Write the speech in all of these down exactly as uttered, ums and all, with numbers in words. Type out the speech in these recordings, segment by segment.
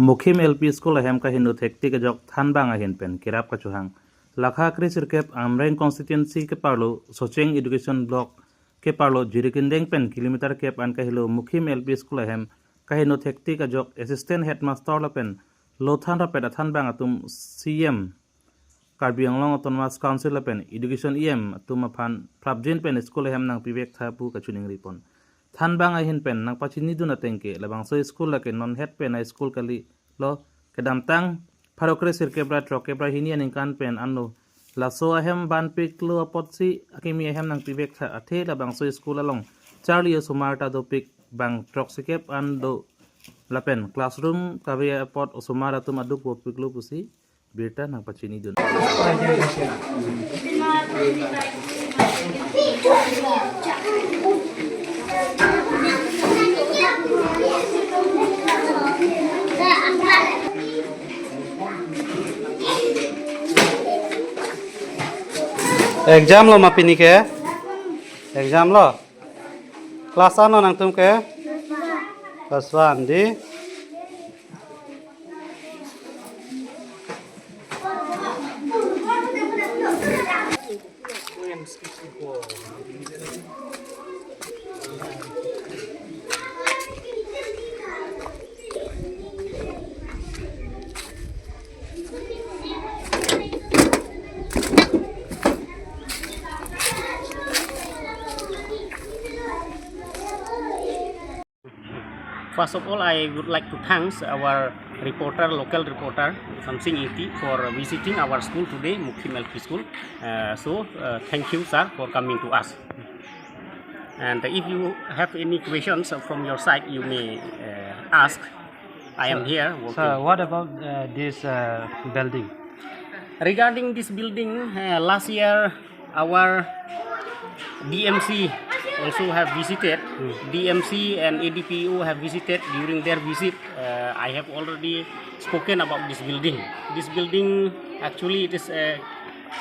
Mukhim L P School ahem kaheno thektik ajok thanbang ahin pen kerap kachohang. Lakha kre sirkep Amreng constituency keparlo Socheng Education Block keparlo Jirikindeng pen kilometer kep an kahelo Mukhim L P School ahem kaheno thektik ajok assistant headmaster lapen lothan rapet athanbang atum C M Karbi Anglong Autonomous Council lapen Education E M atum aphan prapjin pen school ahem nangpivek tha pu kachiningripon. Thanbang ahin pen nangpachinidun atengke labangso school lake non het pen a school kalilo, kedamtang pharo kre sirkep ra throk kep ra hini aningkan pen anlo laso ahem vanpiklo apotsi akimi ahem nangpivek tha, athe labangso school along charli osomar ta dopik, bang throk sikep an do lapen classroom kave apot osomar atum aduk vopiklo pusi birta nangpachinidun. Exam lo ma pini ke? Exam lo? Class ano nangtum ke? Class one di. First of all, I would like to thanks our reporter, local reporter, Samsing Ingti, for visiting our school today, Mukhim L P School. Uh, so, uh, thank you, sir, for coming to us. And if you have any questions from your side, you may, uh, ask. I am here working. So, what about, uh, this, uh, building? Regarding this building, uh, last year our D M C also have visited. Hmm. D M C and A D P O have visited. During their visit, uh, I have already spoken about this building. This building, actually, it is, uh,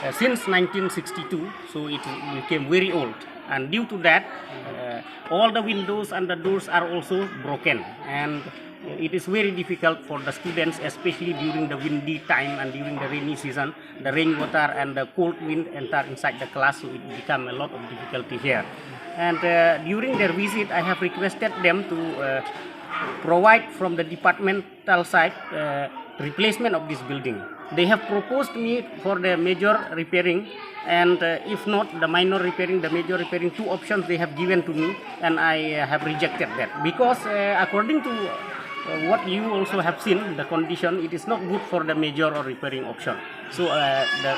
uh, since nineteen sixty-two, so it became very old. And due to that, uh, all the windows and the doors are also broken. And it is very difficult for the students, especially during the windy time and during the rainy season. The rainwater and the cold wind enter inside the class, so it become a lot of difficulty here. And, uh, during their visit, I have requested them to, uh, provide from the departmental side, uh, replacement of this building. They have proposed me for the major repairing, and, uh, if not the minor repairing, the major repairing, two options they have given to me, and I, uh, have rejected that because, uh, according to, uh, what you also have seen, the condition, it is not good for the major or repairing option. So, uh, the,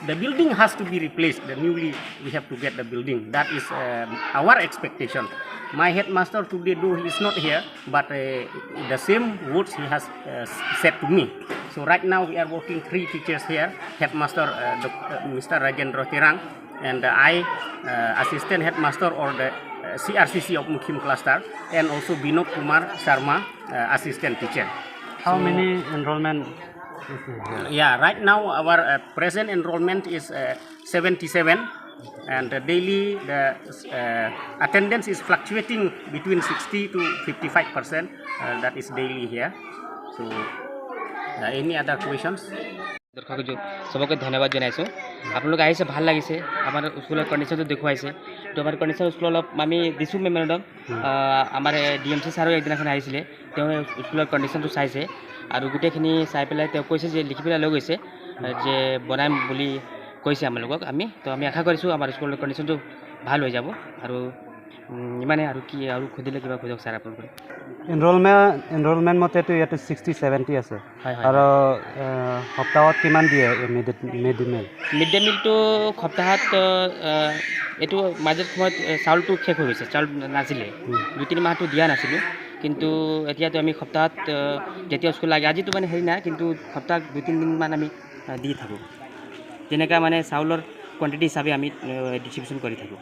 the building has to be replaced. The newly we have to get the building. That is, uh, our expectation. My headmaster today, though he is not here, but, uh, the same words he has, uh, said to me. So right now we are working three teachers here, headmaster, uh, Doc-, uh, Mister Rajendra Terang, and, uh, I, uh, assistant headmaster or the, uh, C R C C of Mukhim cluster, and also Binod Kumar Sharma, uh, assistant teacher. How So many enrollment is here? Yeah, right now our, uh, present enrollment is, uh, seventy-seven, and the daily the, uh, attendance is fluctuating between sixty to fifty-five percent. Uh, that is daily here. So, uh, any other questions? দৰ্শক জ-, সবকে ধন্যবাদ জনাইছোঁ। আপোনালোক আহিছে, ভাল লাগিছে, আমাৰ স্কুলৰ কণ্ডিশ্যনটো দেখুৱাইছে। তো আমাৰ কণ্ডিশ্যন স্কুলত অলপ আমি দিছোঁ মেমৰেণ্ডাম। আহ, আমাৰ ডি এম চি ছাৰো একদিনাখন আহিছিলে, তেওঁ স্কুলৰ কণ্ডিশ্যনটো চাইছে আৰু গোটেইখিনি চাই পেলাই তেওঁ কৈছে যে লিখি পেলাই লৈ গৈছে, আহ, যে বনাম বুলি কৈছে আমালোকক। আমি তো আমি আশা কৰিছোঁ আমাৰ স্কুলৰ কণ্ডিশ্যনটো ভাল হৈ যাব। আৰু, উম, ইমানে। আৰু কি আৰু সুধিলে কিবা সোধক ছাৰ আপোনালোকে। এনৰলমেণ্ট, এনৰলমেণ্ট মতেতো ইয়াতে ছিক্সটি ছেভেণ্টি আছে। হয়, হয়, আৰু, হয়। আহ, সপ্তাহত কিমান দিয়ে mid day, mid day meal? Mid day মিলটো সপ্তাহত, আহ, এইটো মাজত সময়ত, আহ, চাউলটো শেষ হৈ গৈছে, চাউল নাছিলে। উম। দুই তিনি মাহটো দিয়া নাছিলোঁ, কিন্তু এতিয়াতো আমি সপ্তাহত, আহ, যেতিয়া স্কুল লাগে, আজিতো মানে হেৰি নাই, কিন্তু সপ্তাহত দুই তিনিদিনমান আমি, আহ, দি থাকোঁ। তেনেকুৱা মানে চাউলৰ কোৱাণ্টিটি হিচাপে আমি, আহ, ডিষ্ট্ৰিবিউশ্যন কৰি থাকোঁ।